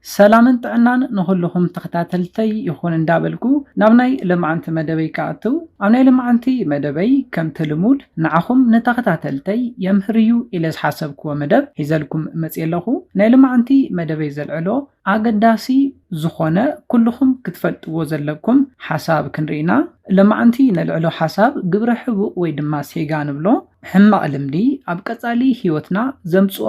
ሰላምን ጥዕናን ንኹልኹም ተኸታተልተይ ይኹን እንዳበልኩ ናብ ናይ ለማዓንቲ መደበይ ክኣትው። ኣብ ናይ ለማዓንቲ መደበይ ከምቲ ልሙድ ንዓኹም ንተኸታተልተይ የምህር እዩ ኢለ ዝሓሰብክዎ መደብ ሒዘልኩም መፅየ ኣለኹ። ናይ ለማዓንቲ መደበይ ዘልዕሎ ኣገዳሲ ዝኾነ ኩልኹም ክትፈልጥዎ ዘለኩም ሓሳብ ክንርኢና። ለማዓንቲ ነልዕሎ ሓሳብ ግብረ ሕቡእ ወይ ድማ ሴጋ ንብሎ ሕማቕ ልምዲ ኣብ ቀጻሊ ህይወትና ዘምጽኦ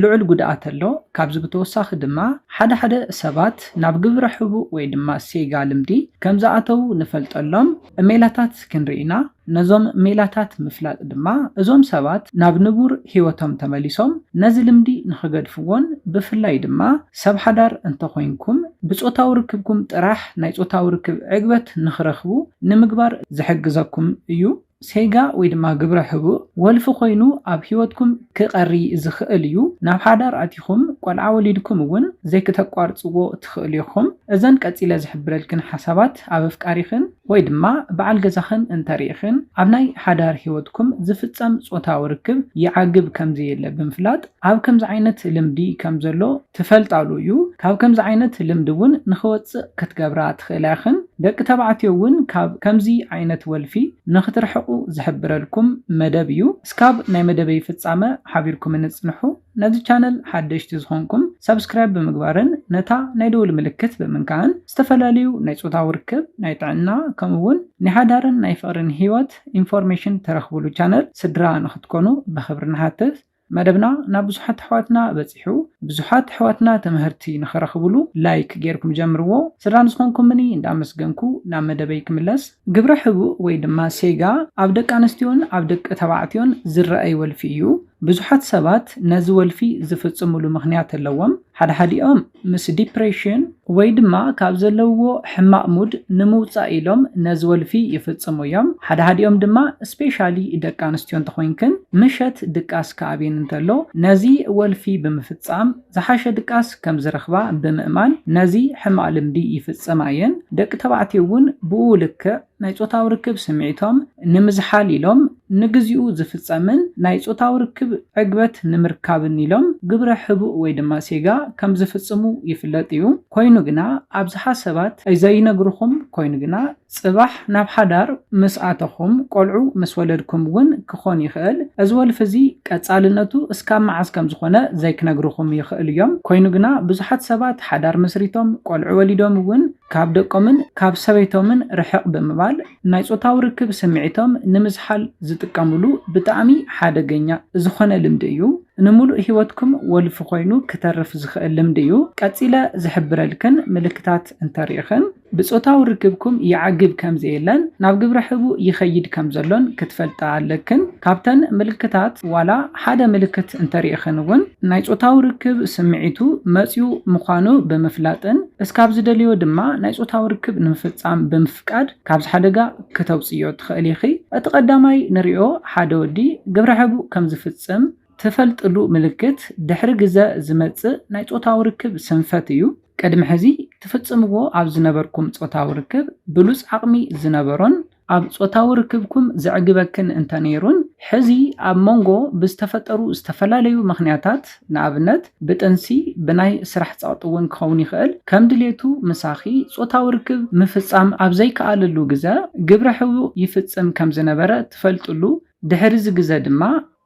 ልዑል ጉድኣት ኣሎ። ካብዚ ብተወሳኺ ድማ ሓደ ሓደ ሰባት ናብ ግብረ ሕቡእ ወይ ድማ ሴጋ ልምዲ ከም ዝኣተዉ ንፈልጠሎም ሜላታት ክንርኢና። ነዞም ሜላታት ምፍላጥ ድማ እዞም ሰባት ናብ ንቡር ህይወቶም ተመሊሶም ነዚ ልምዲ ንኽገድፍዎን ብፍላይ ድማ ሰብ ሓዳር እንተኾይንኩም ብጾታዊ ርክብኩም ጥራሕ ናይ ጾታዊ ርክብ ዕግበት ንኽረኽቡ ንምግባር ዝሕግዘኩም እዩ። ሴጋ ወይ ድማ ግብረ ሕቡእ ወልፊ ኮይኑ ኣብ ህይወትኩም ክቐሪ ዝኽእል እዩ። ናብ ሓዳር ኣቲኹም ቆልዓ ወሊድኩም እውን ዘይክተቋርጽዎ ትኽእሉ ኢኹም። እዘን ቀጺለ ዝሕብረልክን ሓሳባት ኣብ ኣፍቃሪኽን ወይ ድማ በዓል ገዛኽን እንተሪእኽን ኣብ ናይ ሓዳር ህይወትኩም ዝፍጸም ጾታዊ ርክብ ይዓግብ ከም ዘየለ ብምፍላጥ ኣብ ከምዚ ዓይነት ልምዲ ከም ዘሎ ትፈልጣሉ እዩ። ካብ ከምዚ ዓይነት ልምዲ እውን ንኽወጽእ ክትገብራ ትኽእላ ኢኽን። ደቂ ተባዕትዮ እውን ካብ ከምዚ ዓይነት ወልፊ ንኽትርሕቑ ዝሕብረልኩም መደብ እዩ። እስካብ ናይ መደበይ ፍጻመ ሓቢርኩም ንጽንሑ። ነዚ ቻነል ሓደሽቲ ዝኾንኩም ሰብስክራይብ ብምግባርን ነታ ናይ ደውል ምልክት ብምንካእን ዝተፈላለዩ ናይ ጾታዊ ርክብ፣ ናይ ጥዕና ከምኡ እውን ናይ ሓዳርን ናይ ፍቕርን ህይወት ኢንፎርሜሽን ተረኽብሉ ቻነል ስድራ ንኽትኮኑ ብኽብሪ ንሓትት። መደብና ናብ ብዙሓት ኣሕዋትና በጺሑ፣ ብዙሓት ኣሕዋትና ትምህርቲ ንኽረኽብሉ ላይክ ጌርኩም ጀምርዎ። ስድራ ንዝኾንኩምኒ እንዳመስገንኩ ናብ መደበይ ክምለስ። ግብረ ሕቡእ ወይ ድማ ሴጋ ኣብ ደቂ ኣንስትዮን ኣብ ደቂ ተባዕትዮን ዝረኣይ ወልፊ እዩ። ብዙሓት ሰባት ነዚ ወልፊ ዝፍጽሙሉ ምኽንያት ኣለዎም። ሓድሓዲኦም ምስ ዲፕሬሽን ወይ ድማ ካብ ዘለውዎ ሕማቕ ሙድ ንምውጻእ ኢሎም ነዚ ወልፊ ይፍጽሙ እዮም። ሓድሓዲኦም ድማ ስፔሻሊ ደቂ ኣንስትዮ እንተኾይንክን ምሸት ድቃስ ክኣብየን እንተሎ ነዚ ወልፊ ብምፍጻም ዝሓሸ ድቃስ ከም ዝረኽባ ብምእማን ነዚ ሕማቕ ልምዲ ይፍጽማ እየን። ደቂ ተባዕትዮ እውን ብኡ ልክዕ ናይ ጾታዊ ርክብ ስምዒቶም ንምዝሓል ኢሎም ንግዚኡ ዝፍጸምን ናይ ጾታዊ ርክብ ዕግበት ንምርካብን ኢሎም ግብረ ሕቡእ ወይ ድማ ሴጋ ከም ዝፍጽሙ ይፍለጥ እዩ። ኮይኑ ግና ኣብዝሓ ሰባት ዘይነግርኹም፣ ኮይኑ ግና ጽባሕ ናብ ሓዳር ምስ ኣተኹም ቆልዑ ምስ ወለድኩም እውን ክኾን ይኽእል። እዚ ወልፊ እዚ ቀጻልነቱ እስካብ መዓስ ከም ዝኾነ ዘይክነግርኹም ይኽእሉ እዮም። ኮይኑ ግና ብዙሓት ሰባት ሓዳር መስሪቶም ቆልዑ ወሊዶም እውን ካብ ደቆምን ካብ ሰበይቶምን ርሕቕ ብምባል ናይ ጾታዊ ርክብ ስምዒቶም ንምዝሓል ዝጥቀምሉ ብጣዕሚ ሓደገኛ ዝኾነ ልምዲ እዩ። ንምሉእ ህይወትኩም ወልፊ ኮይኑ ክተርፍ ዝኽእል ልምዲ እዩ። ቀጺለ ዝሕብረልክን ምልክታት እንተሪእኽን ብጾታዊ ርክብኩም ይዓግብ ከም ዘየለን ናብ ግብረ ሕቡእ ይኸይድ ከም ዘሎን ክትፈልጣ ኣለክን። ካብተን ምልክታት ዋላ ሓደ ምልክት እንተሪእኽን እውን ናይ ጾታዊ ርክብ ስምዒቱ መጽዩ ምዃኑ ብምፍላጥን እስካብ ዝደልዮ ድማ ናይ ጾታዊ ርክብ ንምፍጻም ብምፍቃድ ካብዚ ሓደጋ ክተውጽዮ ትኽእል ኢኺ። እቲ ቀዳማይ ንሪኦ ሓደ ወዲ ግብረ ሕቡእ ከም ዝፍጽም ትፈልጥሉ ምልክት ድሕሪ ግዘ ዝመጽእ ናይ ጾታዊ ርክብ ስንፈት እዩ። ቅድሚ ሕዚ ትፍጽምዎ ኣብ ዝነበርኩም ጾታዊ ርክብ ብሉጽ ዓቕሚ ዝነበሮን ኣብ ጾታዊ ርክብኩም ዘዕግበክን እንተነይሩን ሕዚ ኣብ መንጎ ብዝተፈጠሩ ዝተፈላለዩ ምኽንያታት ንኣብነት ብጥንሲ ብናይ ስራሕ ጸቕጢ እውን ክኸውን ይኽእል ከም ድሌቱ ምሳኺ ጾታዊ ርክብ ምፍጻም ኣብ ዘይከኣለሉ ግዘ ግብረ ሕቡእ ይፍጽም ከም ዝነበረ ትፈልጥሉ ድሕሪ እዚ ግዘ ድማ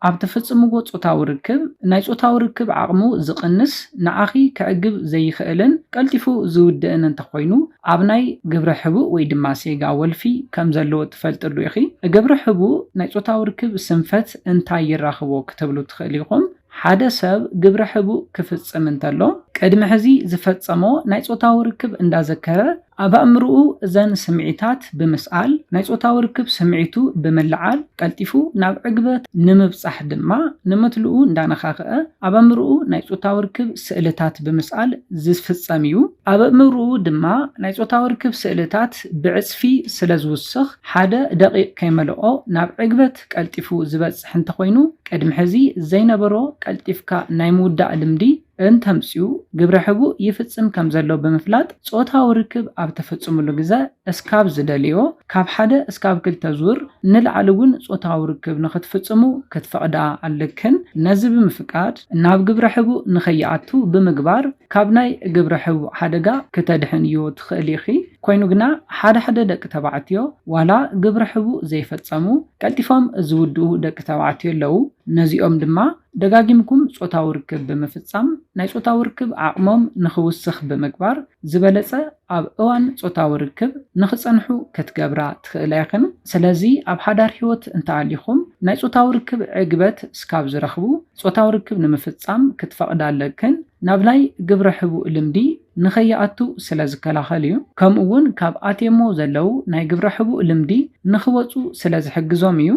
ኣብ ትፍጽምዎ ጾታዊ ርክብ ናይ ጾታዊ ርክብ ዓቕሙ ዝቕንስ ንዓኺ ከዕግብ ዘይኽእልን ቀልጢፉ ዝውድእን እንተኾይኑ ኣብ ናይ ግብረ ሕቡእ ወይ ድማ ሴጋ ወልፊ ከም ዘለዎ ትፈልጥሉ ኢኺ። ግብረ ሕቡእ ናይ ጾታዊ ርክብ ስንፈት እንታይ ይራኽቦ ክትብሉ ትኽእል ኢኹም። ሓደ ሰብ ግብረ ሕቡእ ክፍጽም እንተሎ ቅድሚ ሕዚ ዝፈጸሞ ናይ ጾታዊ ርክብ እንዳዘከረ ኣብ ኣእምርኡ እዘን ስምዒታት ብምስኣል ናይ ጾታዊ ርክብ ስምዒቱ ብምልዓል ቀልጢፉ ናብ ዕግበት ንምብጻሕ ድማ ንምትልኡ እንዳነኻኽአ ኣብ ኣእምርኡ ናይ ጾታዊ ርክብ ስእልታት ብምስኣል ዝፍጸም እዩ። ኣብ ኣእምርኡ ድማ ናይ ጾታዊ ርክብ ስእልታት ብዕጽፊ ስለ ዝውስኽ ሓደ ደቂቕ ከይመልኦ ናብ ዕግበት ቀልጢፉ ዝበጽሕ እንተኾይኑ ቅድሚ ሕዚ ዘይነበሮ ቀልጢፍካ ናይ ምውዳእ ልምዲ እንተምፅኡ ግብረ ሕቡእ ይፍፅም ከም ዘሎ ብምፍላጥ ፆታዊ ርክብ ኣብ ተፈፅምሉ ግዘ እስካብ ዝደልዮ ካብ ሓደ እስካብ ክልተ ዙር ንላዕሊ እውን ፆታዊ ርክብ ንክትፍፅሙ ክትፈቕዳ ኣለክን። ነዚ ብምፍቃድ ናብ ግብረ ሕቡእ ንኸይኣቱ ብምግባር ካብ ናይ ግብረ ሕቡእ ሓደጋ ክተድሕንዮ ትኽእል ኢኺ። ኮይኑ ግና ሓደ ሓደ ደቂ ተባዕትዮ ዋላ ግብረ ሕቡእ ዘይፈጸሙ ቀልጢፎም ዝውድኡ ደቂ ተባዕትዮ ኣለዉ። ነዚኦም ድማ ደጋጊምኩም ጾታዊ ርክብ ብምፍጻም ናይ ጾታዊ ርክብ ዓቕሞም ንኽውስኽ ብምግባር ዝበለጸ ኣብ እዋን ጾታዊ ርክብ ንኽጸንሑ ክትገብራ ትኽእላ ኢኽን። ስለዚ ኣብ ሓዳር ህይወት እንተኣሊኹም ናይ ጾታዊ ርክብ ዕግበት እስካብ ዝረኽቡ ጾታዊ ርክብ ንምፍጻም ክትፈቕዳ ኣለክን። ናብ ናይ ግብረ ሕቡእ ልምዲ ንኸይኣቱ ስለ ዝከላኸል እዩ። ከምኡ እውን ካብ ኣትየሞ ዘለዉ ናይ ግብረ ሕቡእ ልምዲ ንኽወፁ ስለ ዝሕግዞም እዩ።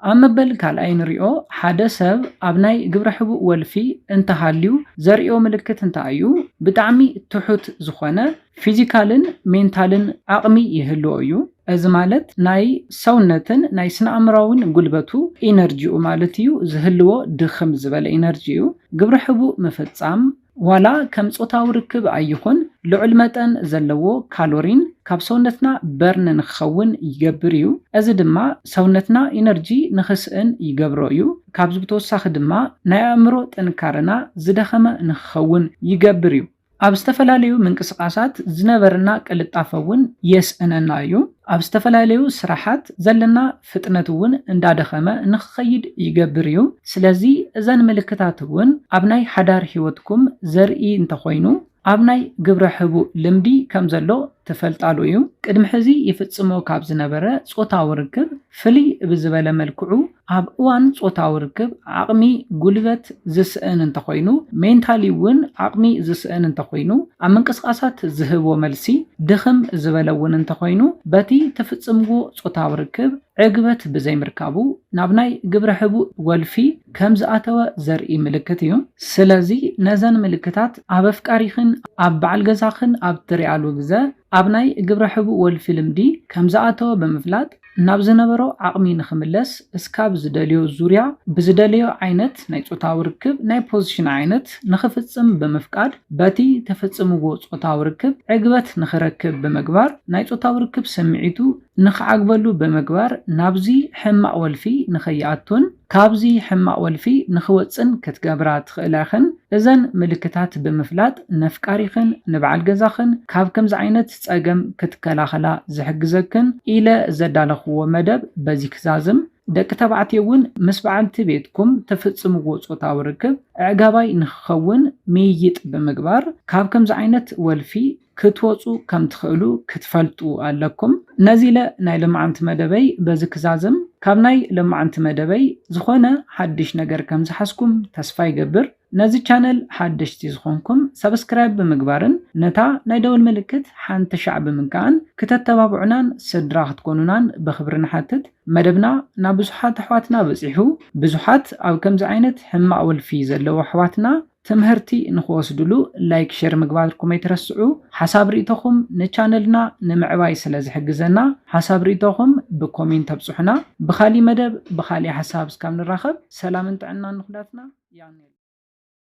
ኣብ መበል ካልኣይ ንሪኦ ሓደ ሰብ ኣብ ናይ ግብረ ሕቡእ ወልፊ እንተሃልዩ ዘርእዮ ምልክት እንታይ እዩ? ብጣዕሚ ትሑት ዝኾነ ፊዚካልን ሜንታልን ዓቕሚ ይህልዎ እዩ። እዚ ማለት ናይ ሰውነትን ናይ ስነ ኣእምራውን ጉልበቱ ኢነርጂኡ ማለት እዩ ዝህልዎ ድኽም ዝበለ ኢነርጂ እዩ። ግብረ ሕቡእ ምፍጻም ዋላ ከም ጾታዊ ርክብ ኣይኹን ልዑል መጠን ዘለዎ ካሎሪን ካብ ሰውነትና በርን ንክኸውን ይገብር እዩ። እዚ ድማ ሰውነትና ኢነርጂ ንክስእን ይገብሮ እዩ። ካብዚ ብተወሳኺ ድማ ናይ ኣእምሮ ጥንካረና ዝደኸመ ንክኸውን ይገብር እዩ። ኣብ ዝተፈላለዩ ምንቅስቃሳት ዝነበረና ቅልጣፈ እውን የስእነና እዩ። ኣብ ዝተፈላለዩ ስራሓት ዘለና ፍጥነት እውን እንዳደኸመ ንክኸይድ ይገብር እዩ። ስለዚ እዘን ምልክታት እውን ኣብ ናይ ሓዳር ህይወትኩም ዘርኢ እንተኾይኑ ኣብ ናይ ግብረ ሕቡእ ልምዲ ከም ዘሎ ትፈልጣሉ እዩ። ቅድሚ ሕዚ ይፍጽሞ ካብ ዝነበረ ጾታዊ ርክብ ፍልይ ብዝበለ መልክዑ ኣብ እዋን ጾታዊ ርክብ ዓቕሚ ጉልበት ዝስእን እንተኾይኑ፣ ሜንታሊ እውን ዓቕሚ ዝስእን እንተኾይኑ፣ ኣብ ምንቅስቃሳት ዝህቦ መልሲ ድኽም ዝበለ እውን እንተኾይኑ፣ በቲ ትፍጽምዎ ጾታዊ ርክብ ዕግበት ብዘይምርካቡ ናብ ናይ ግብረ ሕቡእ ወልፊ ከም ዝኣተወ ዘርኢ ምልክት እዩ። ስለዚ ነዘን ምልክታት ኣብ ኣፍቃሪኽን ኣብ በዓል ገዛኽን ኣብ ትሪኣሉ ግዘ ኣብ ናይ ግብረ ሕቡእ ወልፊ ልምዲ ከም ዝኣተወ ብምፍላጥ ናብ ዝነበሮ ዓቕሚ ንኽምለስ እስካብ ዝደልዮ ዙርያ ብዝደለዮ ዓይነት ናይ ጾታዊ ርክብ ናይ ፖዚሽን ዓይነት ንኽፍጽም ብምፍቃድ በቲ ተፈጽምዎ ጾታዊ ርክብ ዕግበት ንኽረክብ ብምግባር ናይ ጾታዊ ርክብ ስምዒቱ ንኽዓግበሉ ብምግባር ናብዚ ሕማቕ ወልፊ ንኸይኣቱን ካብዚ ሕማቕ ወልፊ ንኽወፅን ክትገብራ ትኽእላ ኢኽን። እዘን ምልክታት ብምፍላጥ ነፍቃሪኽን ንበዓል ገዛኽን ካብ ከምዚ ዓይነት ፀገም ክትከላኸላ ዝሕግዘክን ኢለ ዘዳለኽዎ መደብ በዚ ክዛዝም። ደቂ ተባዕትዮ እውን ምስ በዓልቲ ቤትኩም ትፍጽምዎ ጾታዊ ርክብ ኣዕጋባይ ንኽኸውን ምይይጥ ብምግባር ካብ ከምዚ ዓይነት ወልፊ ክትወፁ ከም ትኽእሉ ክትፈልጡ ኣለኩም። ነዚ ኢለ ናይ ሎማዓንቲ መደበይ በዚ ክዛዝም። ካብ ናይ ሎማዓንቲ መደበይ ዝኾነ ሓድሽ ነገር ከም ዝሓዝኩም ተስፋ ይገብር። ነዚ ቻነል ሓደሽቲ ዝኾንኩም ሰብስክራይብ ብምግባርን ነታ ናይ ደወል ምልክት ሓንቲ ሻዕ ብምንካእን ክተተባብዑናን ስድራ ክትኮኑናን ብኽብሪ ንሓትት። መደብና ናብ ብዙሓት ኣሕዋትና በጺሑ፣ ብዙሓት ኣብ ከምዚ ዓይነት ሕማቕ ወልፊ ዘለዉ ኣሕዋትና ትምህርቲ ንኽወስድሉ ላይክ ሸር ምግባርኩም ኣይትረስዑ። ሓሳብ ርእይቶኹም ንቻነልና ንምዕባይ ስለ ዝሕግዘና ሓሳብ ርእይቶኹም ብኮሜንት ተብጽሑና። ብኻሊእ መደብ ብኻሊእ ሓሳብ እስካብ ንራኸብ ሰላምን ጥዕናን ንኹላትና። ያኔ